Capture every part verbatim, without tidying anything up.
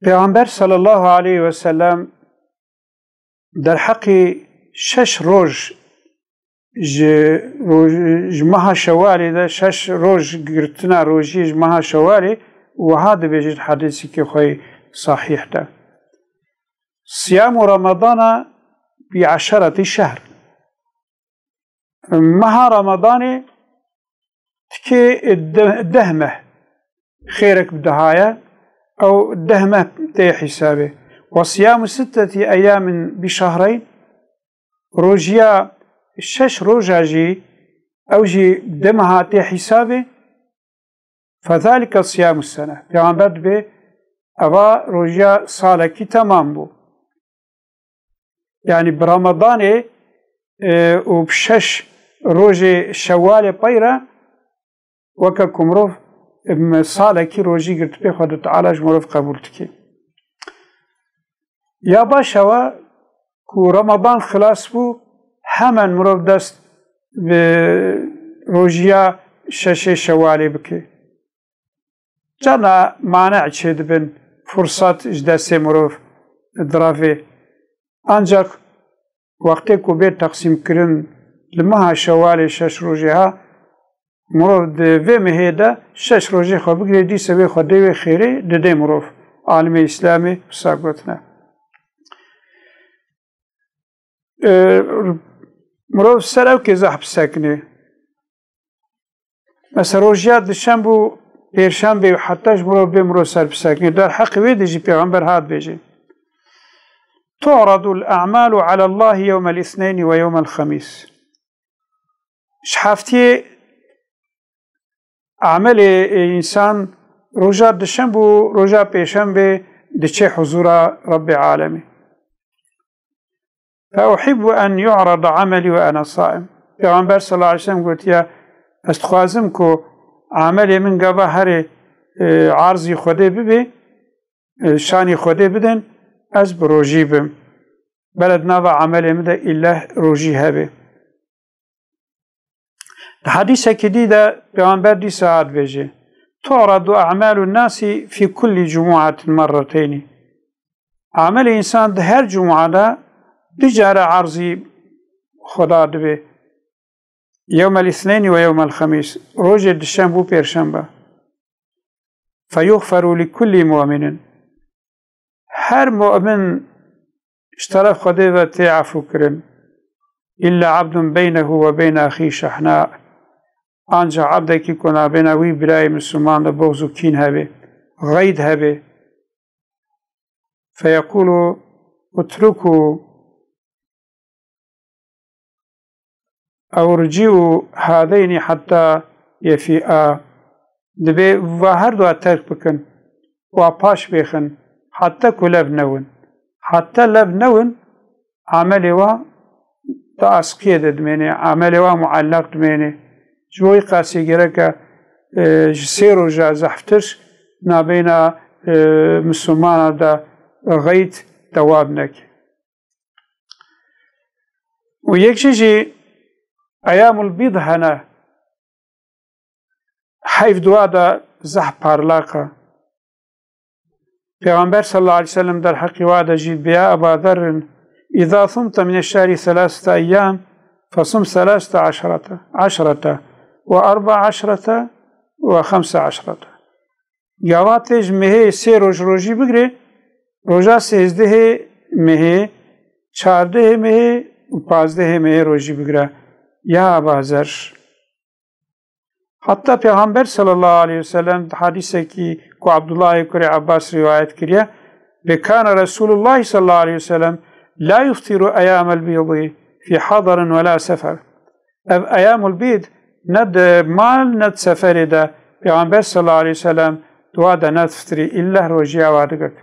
Pêxember sallallahu aleyhi ve sellem derheqî şeş roj ji roj-, ji meha Şewalê de, şeş roj girtina rojiyê ji meha Şewalê, wiha dibêje di hedîseke xwe yê sahîh de: "Siyamu Ramadana bi eşereti şehr." Meha Ramadanê tikê de-, deh meh xêrek bi dihaye, ew deh meh tê hîsabê. "Ve siyamu sitteti eyyamin bi şehreyn." Rojiya şeş roja jî, ew jî deh meha tê hîsabê. "Fezalike siyamu sene." Pêxember dibê, eva rojiya salekî temam bû. Yanî bi Ramadanê, e, û bi şeş rojê Şewalê pey re weke ku mirov, em, salekî rojî girtibê, Xwedê Teala ji mirov qebûl dike. Ya baş ew e ku Ramadan xilas bû, hemen mirov dest bi rojiya şeşê Şewalê bike. Carna mane çêdibin, fursat ji destê mirov direvê. Ancak wextê ku bê teqsîmkirin li meha Şewalê şeş rojê ha, mirov di vê mehê de şeş rojê xwe bigirê, dîsa wê Xwedê wê xêrê didê mirov. Alimê Îslamê wisa gotine. E, mirov ser ew kê zehf bisekinê. Mesela rojiya dişemb û pêrşembê û heta ji mirov bê mirov ser bisekinê. Derheqê wê de jî Pêxember hat bêje: "Tu'radul a'malu alallahi yewmel îsneyni ve yewmel xemîs." Ji heftiyê emelê, e, însan roja dişemb û roja pêşembê diçe huzura Rebbê alemî. "Fe uhibbu en yu'rada ameli ve ene saim." Pêxember sallallahu aleyhi ve sellem gotiye, "Ez dixwazim ku amelê min gava herê, e, arzî Xwedê bibe, e, şanî Xwedê bidin, ez bi rojî bim. Beled nava amelê min de îlleh rojî hebe." Di hedîsekî dî de Pêxember dîsa hat bêje: "Tu'radu a'malun nasi fi kulli cumu'atin merreteyni." Amelê însan di her cuma de du care arzî Xweda dibe. Yewmel îsneyni ve yewmel xemîs, rojê dişemb û pêrşembe. "Feyuxferu li kulli mu'minin." Her mu'min ji teref Xwedê ve tê efû kirin. "Îlla abdun beynehu ve beyne axî şehna." Anca ebdekî ku nabêna wî birayê Misliman de boxz û kîn hebe, xeyd hebe. "Feyequlu utruku ew rici'u hadeynî heta yefî'a." Dibê va her du terk bikin, wa paş bêxin, heta ku lev newin. Heta lev newin, amelê wa di asqiyê de dimêne, amelê wa muellaq dimêne. Ji bo wî qasî gereke, e, ji sê roja zehftir nabêna, e, Mislimana de xeyd dewam neke. Û yek jî jî eyamul bîd hene, heyv dua de zehf parlaq e. Pêxember sallallahu aleyhi ve sellem derheqî wa de jî: "Ya Eba Zerrin, îza sumte mine şehri selasete eyyam, fesum selasete aşrete, aşrete ve arba aşrete ve xemse aşrete." Gava tê ji mehê sê roj rojî bigirê, roja sêzdehê mehê, çardehê mehê û pazdehê mehê rojî bigire. Ya Eba Zer. Heta Pêxember sallallahu aleyhi ve sellem di hadîsekî ku Abdullahê kurê Abbas rîwayet kiriye, bê kana Resulullah sallallahu aleyhi ve sellem la yuftiru eyyamel bîdî fî hadarin ve la sefer. Ev eyamul bîd ne di mal ne di seferê de Pêxember sallallahu aleyhi ve sellem dua de nedifitirî, îlleh rojiya wa digirt.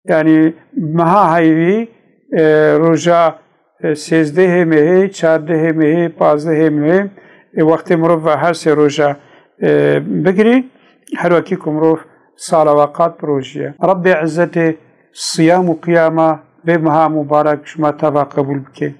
Yanî meha heyvî, e, roja, e, sêzdehê mehê, çardehê mehê, pazdehê mehê, e, wextê mirov ve her sê roja, e, bigirî, her wekî ku mirov sala we qat bi rojî ye. Rebbê Izzetê siyam û qiyama vê meha mubarek ji me teva qebûl bike.